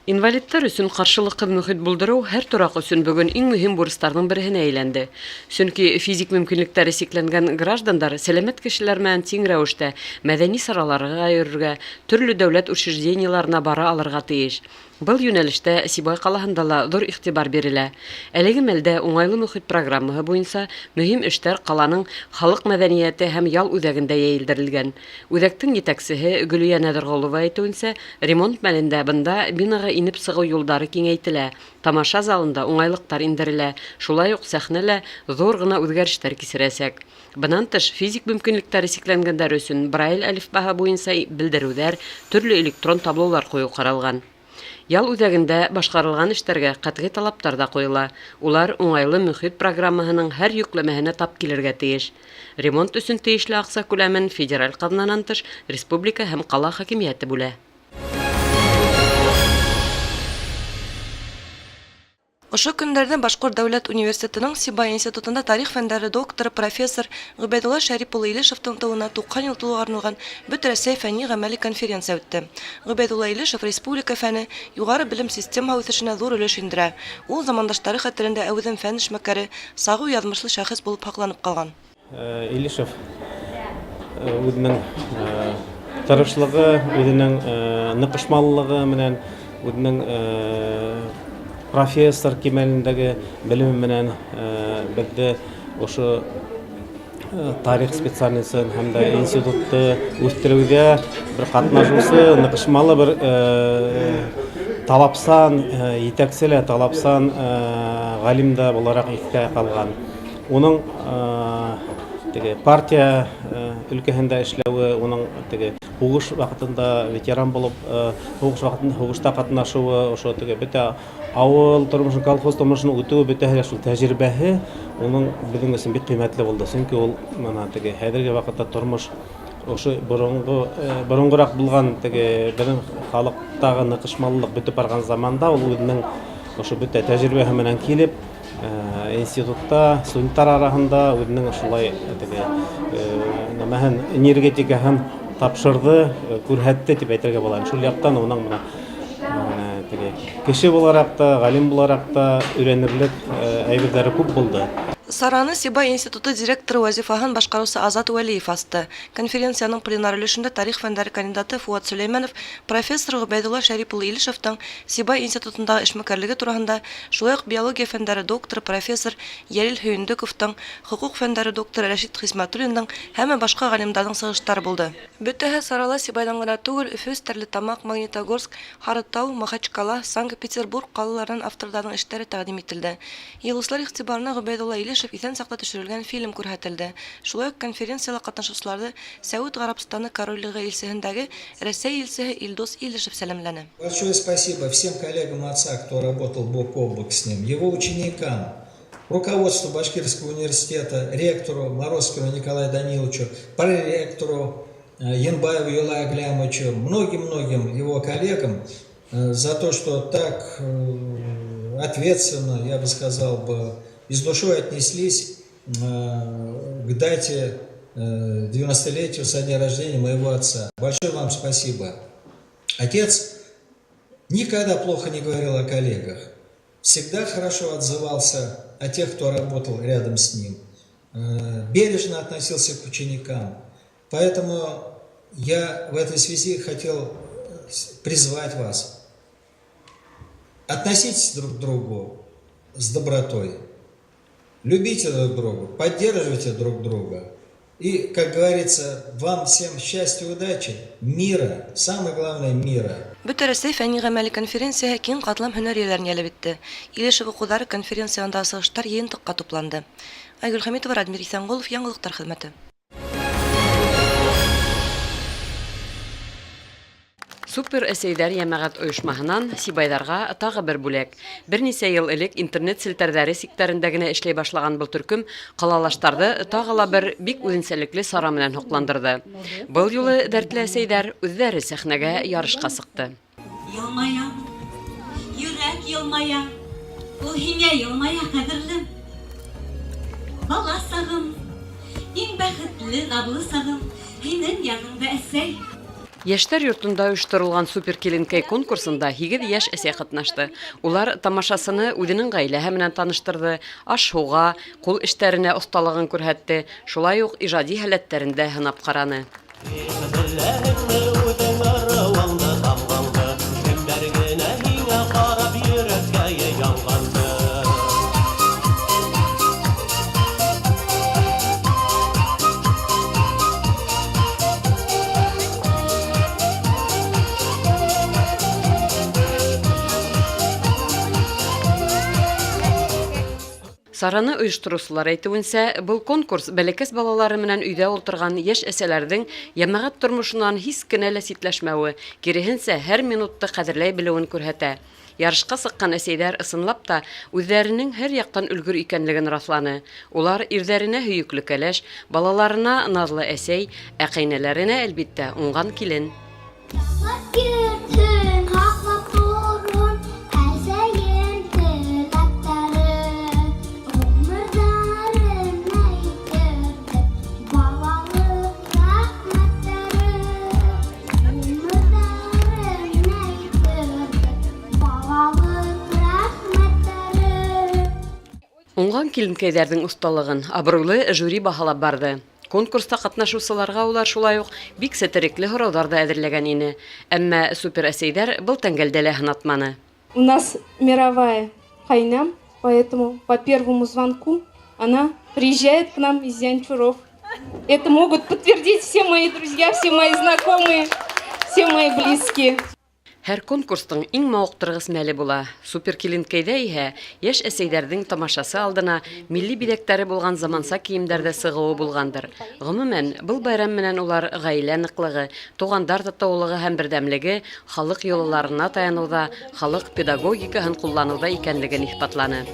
Инвалидтар өсөн ҡаршылыҡһыҙ мөхит булдырыу һәр тораҡ өсөн бөгөн иң мөһим бурыстарҙың береһенә әйләнде. Сөнки физик мөмкинлектәре сикләнгән граждандар сәләмәт кешеләр менән тиң рәүештә мәҙәни сараларға йөрөргә, төрлө дәүләт учреждениеларына бара алырға тейеш. Был йүнәлештә Сибай ҡалаһында ла ҙур иғтибар бирелә. Әлеге мәлдә Уңайлы мөхит программаһы буйынса мөһим эштәр ҡаланың Халыҡ мәҙәниәте һәм ял үҙәгендә йәйелдерелгән. Үҙәктең етәксеһе Гөлия Нәҙерғолова әйтеүенсә, ремонт мәлендә бында бинаға инеп сығыу юлдары киңәйтелә, тамаша залында уңайлыҡтар индерелә, шулай уҡ сәхнә лә ҙур ғына үҙгәрештәр кисерәсәк. Бынан тыш, физик мөмкинлектәре сикләнгәндәр өсөн Брайль әлифбаһы буйынса белдереүҙәр, төрлө электрон таблолар ҡуйыу ҡаралған. Ял үҙәгендә башҡарылған эштәргә ҡәтғи талаптар ҙа ҡуйыла, улар Уңайлы мөхит программаһының һәр йөкләмәһенә тап килергә тейеш. Ремонт өсөн тейешле аҡса күләмен федераль ҡаҙнанан тыш республика һәм ҡала хакимиәте бүлә. Ошо көндәрҙә Башҡорт дәүләт университетының Сибай институтында тарих фәндәре докторы, профессор Ғөбәйҙулла Шәрип улы Илешевтың тыуына 90 йыл тулыуға арналған Бөтә Рәсәй фәнни-ғәмәли конференция үтте. Ғөбәйҙулла Илешев республика фәне, юғары белем системаһы үҫешенә ҙур өлөш индерә. Ул замандаштары хәтерендә әүҙем фән эшмәкәре, сағыу яҙмышлы шәхес булып һаҡланып ҡалған. Илишев үҙенең тырышлығы, үҙенең ныҡышмалылығы менән, үҙенең профессор кимәлендәге белеме менән беҙҙе ошо тарих специальностын һәм дә институтты үҫтереүҙә бер ҡатнашыусы, ныҡышмалы бер талапсан етәксе лә, талапсан ғалим да булараҡ иҫтә ҡалған. Уның теге партия өлкәһендә эшләүе, уның теге һуғыш ваҡытында ветеран булып, һуғыш ваҡытында һуғышта ҡатнашыуы, ошо теге бөтә ауыл тормошон, колхоз тормошон үтеүе, бөтәһе лә шул тәжрибәһе уның беҙҙең өсөн бик ҡиммәтле булды. Сөнки ул мына теге хәҙерге ваҡытта тормош ошо боронғо боронғораҡ булған теге беҙҙең халыҡтағы ныҡышмалылыҡ бөтөп барған заманда ул үҙенең ошо бөтә тәжрибәһе менән килеп, институтта студенттар араһында үҙенең ошолай теге нәмәһен, энергетикаһын тапшырҙы, күрһәтте тип әйтергә була. Шул яҡтан уның менә теге кеше булараҡ та, ғалим булараҡ та өйрәнерлек әйберҙәре күп булды. Сараны Сибай институты директоры вазифаһын башҡарыусы Азат Вәлиев асты. Конференцияның пленар өлөшөндә тарих фәндәре кандидаты Фуат Сөләймәнов профессор Ғөбәйҙулла Шәрип улы Илишевтың Сибай институтындағы эшмәкәрлеге тураһында, шулай уҡ биология фәндәре докторы, профессор Йәлил Һөйөндөковтың, хоҡуҡ фәндәре докторы Рәшит Хисмәтуллиндың һәм башҡа ғалимдарҙың сығыштары булды. Бөтәһе сарала Сибайҙан ғына түгел, Өфө, Стәрлетамаҡ, Магнитогорск, Һарытау, Махачкала, Санкт-Петербург ҡалаларынан авторҙарҙың эштәре тәҡдим ителде. Йыйылыусылар иғтибарына Ғөбәйҙулла Илешев иҫән саҡта төшөрөлгән фильм күрһәтелде. Шулай уҡ конференцияла ҡатнашыусыларҙы Сәүет Ғәрабстаны Короллеге илсеһендәге Рәсәй илсеһе Илдус Илешев сәләмләне. Большое спасибо всем коллегам отца, кто работал бок о бок с ним, его ученикам, руководству Башкирского университета, ректору Морозкину Николаю Даниловичу, проректору Янбаеву Юлаю Аглямовичу, многим-многим его коллегам за то, что так ответственно, я бы сказал бы, и с душой отнеслись к дате 90-летию со дня рождения моего отца. Большое вам спасибо. Отец никогда плохо не говорил о коллегах, всегда хорошо отзывался о тех, кто работал рядом с ним, бережно относился к ученикам. Поэтому я в этой связи хотел призвать вас. Относитесь друг к другу с добротой, любите друг друга, поддерживайте друг друга. И, как говорится, вам всем счастья, удачи, мира, самое главное мира. Бөтә Рәсәй фәнни-ғәмәли конференцияһы киң ҡатлам һөнәр эйәләрен йәлеп итте. Илешев уҡыуҙары конференцияһында сығыштар йыйынтыҡҡа тупланды. Айгөл Хәмитова, Радмир Иҫәнғолов, Яңылыҡтар хеҙмәте. Супер әсәйҙәр йәмәғәт ойошмаһынан сибайҙарға тағы бер бүләк. Бер нисә йыл элек интернет селтәрҙәре сиктәрендә генә эшләй башлаған был төркөм ҡалалаштарҙы тағы ла бер бик үҙенсәлекле сара менән һоҡландырҙы. Был юлы дәртле әсәйҙәр үҙҙәре сәхнәгә ярышҡа сыҡты. Йылмаям, йөрәк йылмая, ул һиңә йылмая, ҡәҙерлем. Бала сағым, иң бәхетле, наҙлы сағым, һинең яныңда, әсәй. Йәштәр йортонда ойошторолған Супер киленкәй конкурсында 8 йәш әсәй ҡатнашты. Улар тамашасыны үҙенең ғаиләһе менән таныштырҙы, аш-һыуға, ҡул эштәренә оҫталығын күрһәтте, шулай уҡ ижади һәләттәрен дә һынап ҡараны. Беләһеңме үҙең ырыуыңды, тамғаңды, Кемдәр генә һиңә ҡарап йөрәккә янғанды. Сараны ойоштороусылар әйтеүенсә, был конкурс бәләкәс балалары менән өйҙә ултырған йәш әсәләрҙең йәмәғәт тормошонан һис кенә лә ситләшмәүе, киреһенсә, һәр минутты ҡәҙерләй белеүен күрһәтә. Ярышҡа сыҡҡан әсәйҙәр ысынлап та үҙҙәренең һәр яҡтан өлгөр икәнлеген раҫланы. Улар ирҙәренә һөйөклө кәләш, балаларына наҙлы әсәй, ә ҡәйнәләренә, әлбиттә, уңған килен. Һаҡлап йөрөтһөн, һаҡлап торһон әсәйем теләктәре. Ғүмерҙәренә етерҙек балалыҡ рәхмәттәре. Ғүмерҙәренә етерҙек балалыҡ рәхмәттәре. Уңған киленкәйҙәрҙең оҫталығын абруйлы жюри баһалап барҙы. Конкурста ҡатнашыусыларға улар шулай уҡ бик сетерекле һорауҙар ҙа әҙерләгән ине. Әммә супер әсәйҙәр был тәңгәлдә лә һынатманы. У нас мировая ҡәйнәм, поэтому по первому звонку она приезжает к нам из Зианчуров. Это могут подтвердить все мои друзья, все мои знакомые, все мои близкие. Һәр конкурстың иң мауыҡтырғыс мәле була. Супер киленкәйҙә иһә йәш әсәйҙәрҙең тамашасы алдына милли биҙәктәре булған заманса кейемдәрҙә сығыуы булғандыр. Ғөмүмән, был байрам менән улар ғаилә ныҡлығы, туғандар татыулығы һәм берҙәмлеге халыҡ йолаларына таяныуҙа, халыҡ педагогикаһын ҡулланыуҙа икәнлеген иҫбатланы.